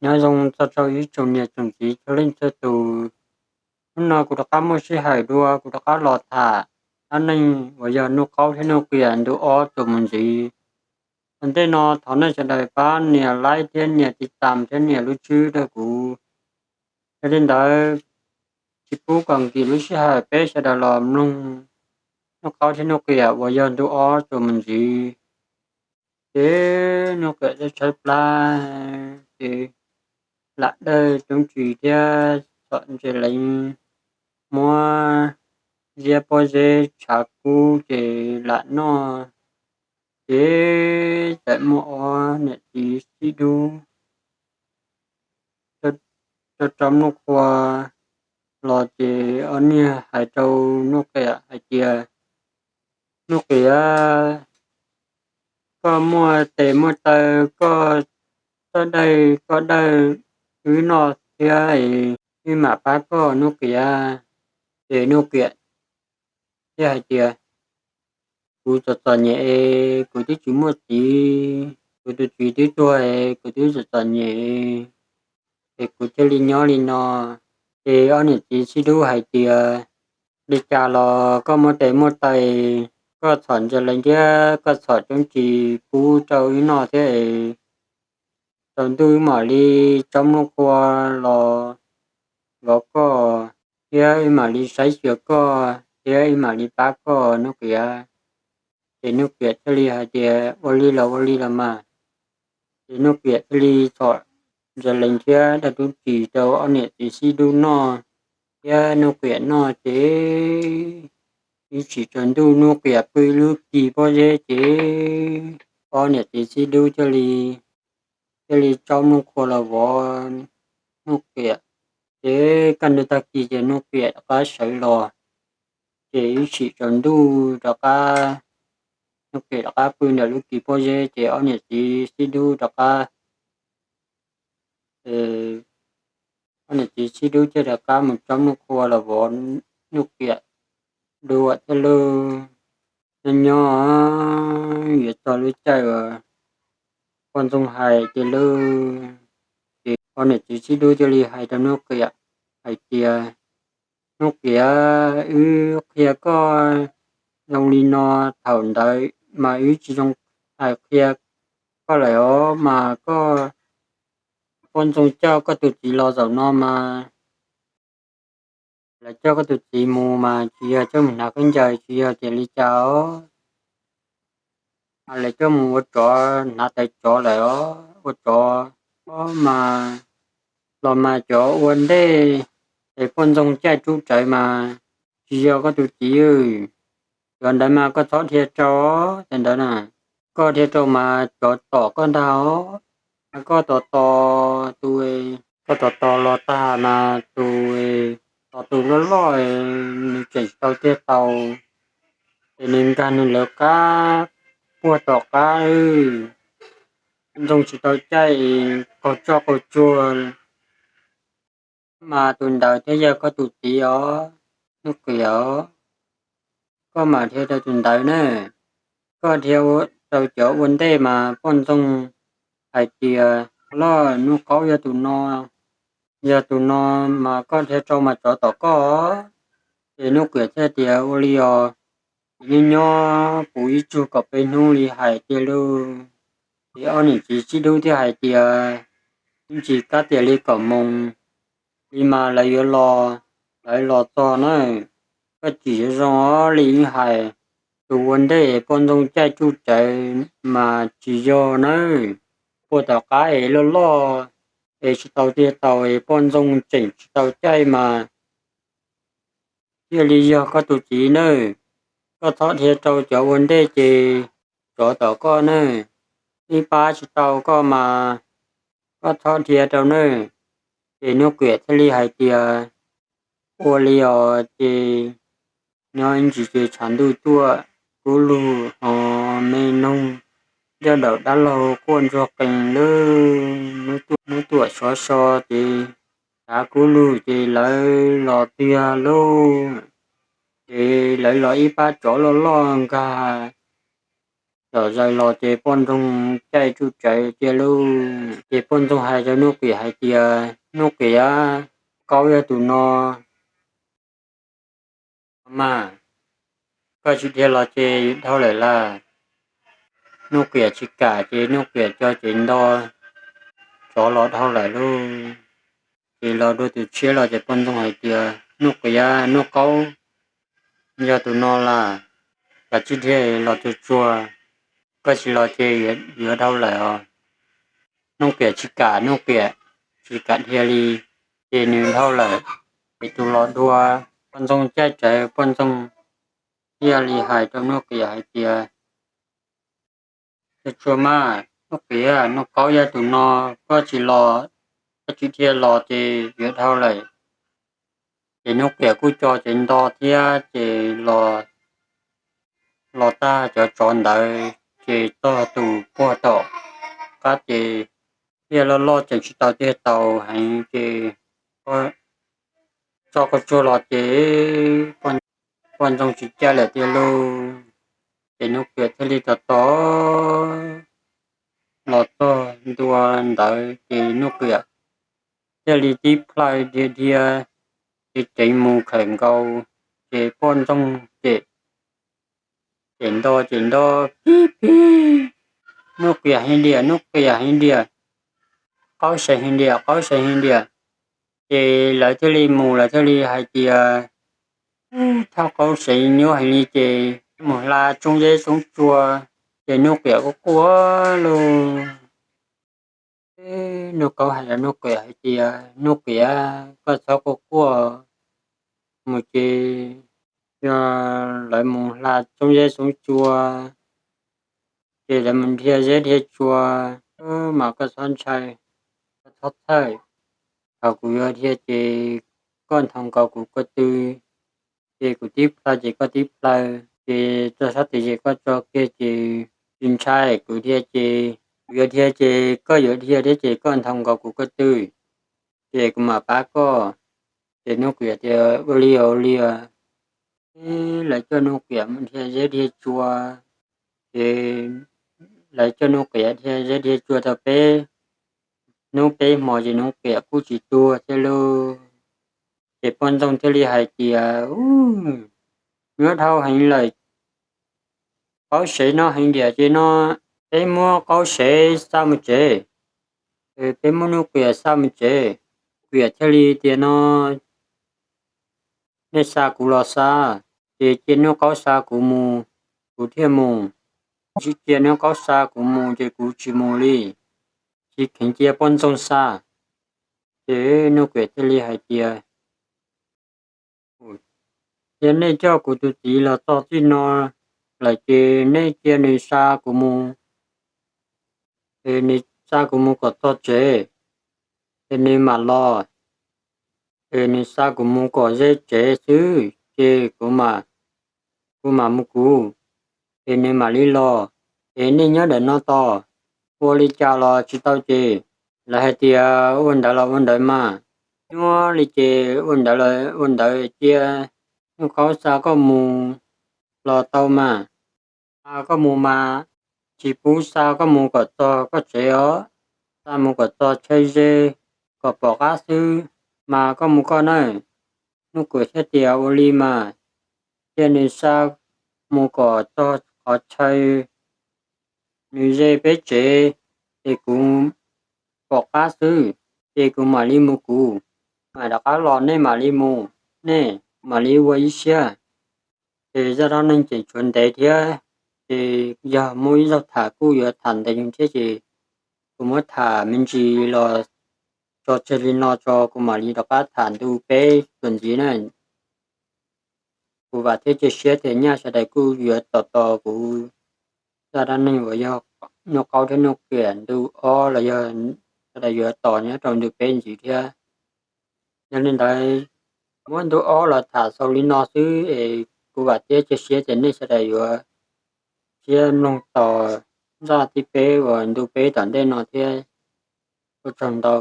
Nyob zoo txog rau ib tsoom niam tsoom txiv txhua leej txhua tus. Hnub no kuv rov qab muaj sij hawm dua kuv rov qab los tham dab neeg uas yog Nuj Qaub thiab Nuj Qiam ntu ob txuas mus ntxiv. Ua ntej no thov nej sawv daws pab nias like thiab nias tiv tam thiab nias lub tswb rau kuv. Yog li ntawd, tsis pub kom nkim lub sij hawm, peb sawv daws los mloog Nuj Qaub thiab Nuj Qiam uas yog ntu ob txuas mus ntxiv. Ces Nuj Qiam tshaib plab, ces lam dawj coob tsis thiab txhom ntses leev, muab ziab pob zeb tshav kub ces lam noj. Ces txawm muaj ob niam txiv xib dub rau tsob mluj qhua los, ces ob niag hais rau Nuj Qiam hais tias, Nuj Qiam, koj muaj tes muaj taw, koj txawj dawj koj dawj wb noj thiab es wb mam pab koj, Nuj Qiam. Ces Nuj Qiam thiaj hais tias, Kuv txom txom nyem es kuv twb tsis muaj txiv, kuv tus txiv twb tuag es kuv twb txom txom nyem es kuv thiaj li nyob li no. Ces ob niam txiv xib dub hais tias, Li cas los koj muaj tes muaj taw, koj txhom ntses leev thiab koj txhom coob tsis pub rau wb noj thiab es, tsaus ntuj wb mam li tsob mluj qhua los vov koj, thiab wb mam li saib xyuas koj thiab wb mam li pab koj, Nuj Qiam. Ces Nuj Qiam thiaj li hais tias, Ua li los ua li los mas. Ces Nuj Qiam thiaj li txhom ntses leev thiab dawj coob tsis rau ob niam txiv xib dub noj thiab Nuj Qiam noj. Ces ib tsam tsaus ntuj Nuj Qiam pw ib lub kis pob zeb ces ob niam txiv xib dub thiaj li tsob mluj qhua los vov Nuj Qiam. Ces kaj ntug tag kis ces Nuj Qiam rov qab sawv los, ces ib tsam tsaus ntuj rov qab, Nuj Qiam rov qab pw ntawm lub kis pob zeb ces ob niam txiv xib dub rov qab, ob niam txiv xib dub thiaj rov qab mus tsob mluj qhua los vov Nuj Qiam dua thiab lauj. Nyob nyob yuav txog lub caij uas poj ntxoog hais tiag lauj. Ces ob niam txiv xib dub thiaj li hais rau Nuj Qiam hais tias, Nuj Qiam, wb qhia koj zoo li no, thaum ntawd mas wb tsis zoo hais qhia koj lawm os, mas koj, poj ntxoog coj koj tus txiv los zaum no mas lawv coj koj tus txiv mus mas tsis yog coj mus hnav khaub ncaws, tsis yog tias li cas os, mas lawv coj mus ua tsov, hnav taws tsov lawm os, ua tsov mas los mas cov ua ntej es poj ntxoog caij tsub rawv mas tsis yog koj tus txiv. Cov ntawd mas koj txhob dhia rau, cov ntawd na, koj dhia rau mas cov tom koj ntag os. Mas koj tos tos tus, koj tos tos los tag mas tus, tos tus loj loj nws tseem tsis tau tiag tau, ces nws nkag nws lawv qab puag tom qab, ntxoog tsis tau caij, qaug tsoj qaug tsuag, mas tus ntawd thiaj yog koj tus txiv os, Nuj Qiam. Koj mam dhia rau tus ntawd na, koj dhia rau cov ua ntej mas poj ntxoog hais tias, Loj, Nuj Qaub yog tus no, yog tus no mas koj dhia rau mas tsov tom koj. Ces Nuj Qiam thiaj tias, Ua li os. Ces nyob nyob puv ib tsug kaum peb hnub li hais tiag lauj, ces ob niam txiv xib dub thiaj hais tias, Ib ntsis kab tias li kaum moos li mas lawv yuav los, lawv los txog na. Koj tsis yog zoo os li wb hais, tus ua ntej poj ntxoog caij tsuj rawv mas tsis yog nawb. Puag tom qab es loj loj es tsis tau tiag tau es poj ntxoog tseem tsis tau caij mas thiaj li yog koj tus txiv nawb. Koj txhob dhia rau cov ua ntej ces tsov tom koj nawb. Ib pab tsis tau koj mas koj txhob dhia rau nawb. Ces Nuj Qiam thiaj li hais tias, Ua li os. Ces nyob ib ntsis ces tshav ntuj tuaj, kub lug ho me noog, caj daum dab laug quaj ntsuag qees lawm, hnub tuaj sov so ces tshav kub lug ces lawv los tiag lauj. Ces lawv los ib pab tsov loj loj nkag Txawm zaws los ces poj ntxoog caij tsuj tsawv tiag lauj. Ces poj ntxoog hais rau Nuj Qiam hais tias, Nuj Qiam, Kaub yog tus no mas, koj tsis dhia los ces dhau lawm lauj. Nuj Qiam tsis kam ces Nuj Qiam cov cev nto tsov los dhau lawm lauj. Ces los dua tus tshiab los ces poj ntxoog hais tias, Nuj Qiam, Nuj Kaub yog tus no lauj, koj tsis dhia los tsuag tsuag, koj tsis los ces yuav dhau lawm os. Nuj Qiam tsis kam, Nuj Qiam tsis kam dhia li, ces nws dhau lawm. Ces tus los dua, poj ntxoog caij tsawv, poj ntxoog thiaj li hais rau Nuj Qiam hais tias, Tsuag tsuag mas, Nuj Qiam, Nuj Kaub yog tus no, koj tsis los, koj tsis dhia los ces yuav dhau lawm. Ces Nuj Qiam kuj cov cev nto thiab ces los tag cov tsov ntawd ces txog tus puag tom qab ces tiaj loj loj tseem tsis tau tiaj tau heev ces tso koj tsuag los ces poj ntxoog tsis caij lawm tiag lauj. Ces Nuj Qiam thiaj li tos tos los txog ntua ntawd ces Nuj Qiam thiaj li tib plhaw dhia dhia, ces cev mus khawm nkaus, ces poj ntxoog ces ces nto ces nto pib pib, Nuj Qiam heev diam, Nuj Qiam heev diam, Qaub Sev heev diam, Qaub Sev heev diam. Ces lawv thiaj li mus, lawv thiaj li hais tias, Thauj Qaub Sev nyuaj heev li ces mus hla tsoob zeb tsoob tsua. Ces Nuj Qiam kuj quaj lauj. Nuj Kaub hais rau Nuj Qiam hais tias, Nuj Qiam, koj txhob quaj quaj, mus ces yog lawv mus hla tsoob zeb tsoob tsua ces lawv mus dhia zeb dhia tsua mas koj txhob ntshai, koj txhob txhawj. Thaum kuv yuav dhia ces koj nthos nkaus kuv ko tw, ces kuv tib plhaw ces koj tib plhaw, ces tso sab tid ces koj tso kiag ces tsis ntshai. Kuv dhia ces, kuv yuav dhia ces koj yuav dhia thiab ces koj nthos nkaus kuv ko tw, ces kuv mam pab koj. Ces Nuj Qiam tias, Ua li os, ua li os. Lawv coj Nuj Qiam mus dhia zeb dhia tsua, ces lawv coj Nuj Qiam dhia zeb dhia tsua tau peb hnub peb hmo ces Nuj Qiam kuj tsis tuag thiab lauj. Ces poj ntxoog thiaj li hais tias, Nyuaj dhau heev lawm, Qaub Sev no heev diam ces no peb muab Qaub Sev xa mus tsev, peb muab Nuj Qiam xa mus tsev. Qiam thiaj li tias no, Nej xa kuv los xa, ces cia Nuj Qaub xa kuv mus, kuv thiaj mus. Tsis cia Nuj Qaub xa kuv mus ces kuv tsis mus li, tsis kheev cia poj ntxoog xa. Ces Nuj Qiam thiaj li hais tias, Yog nej coj kuv tus txiv los txog txij no lawm ces nej cia nws xa kuv mus, es nws xa kuv mus kom txog tsev, es nws mam los, es nws xa kuv mus kom ze tsev xwb ces kuv mam, kuv mam mus kuv, es nws mam li los, es nej nyob ntawm no tos, ua li cas los tsis tau ces. Lawv hais tias, Ua ntawd los ua ntawd mas, nyuaj li ces ua ntawd los ua ntawd, cia Nuj Qaub xa koj mus los tau mas. Xa koj mus mas, tsis pub xa koj mus kom txog koj tsev os, xa mus kom txog chaw ze kom pom qab xwb mas koj mus koj na. Nuj Qiam thiaj tias, Ua li mas, cia nws xa mus kom txog qhov chaw nws ze peb tsev, ces kuv pom qab xwb, ces kuv mam li mus kuv, mam rov qab los nej mam li mus, nej mam li ua ib siab. Ces zaj dab neeg tseem tshuav ntev thiab, ces yog muaj ib zaug tham kuj yuav tham ntev thiab ces kuv muab tham me ntsis los tso tseg li no tso, kuv mam li rov qab tham ntu peb tuaj ntxiv na. Kuv vam thiab cia siab tias nyaj sawv daws kuj yuav tos tos kuv zaj dab neeg uas yog Nuj Qaub thiab Nuj Qiam ntu ob los yog sawv daws yuav tos nyob rau ntu peb ntxiv thiab. Yog li ntawd, muab ntu ob los tham xaus li no xwb es kuv vam thiab cia siab tias nej sawv daws yuav siab mloog tos zaj thib peb uas ntu peb tom ntej no thiab. Ua tsaug ntau.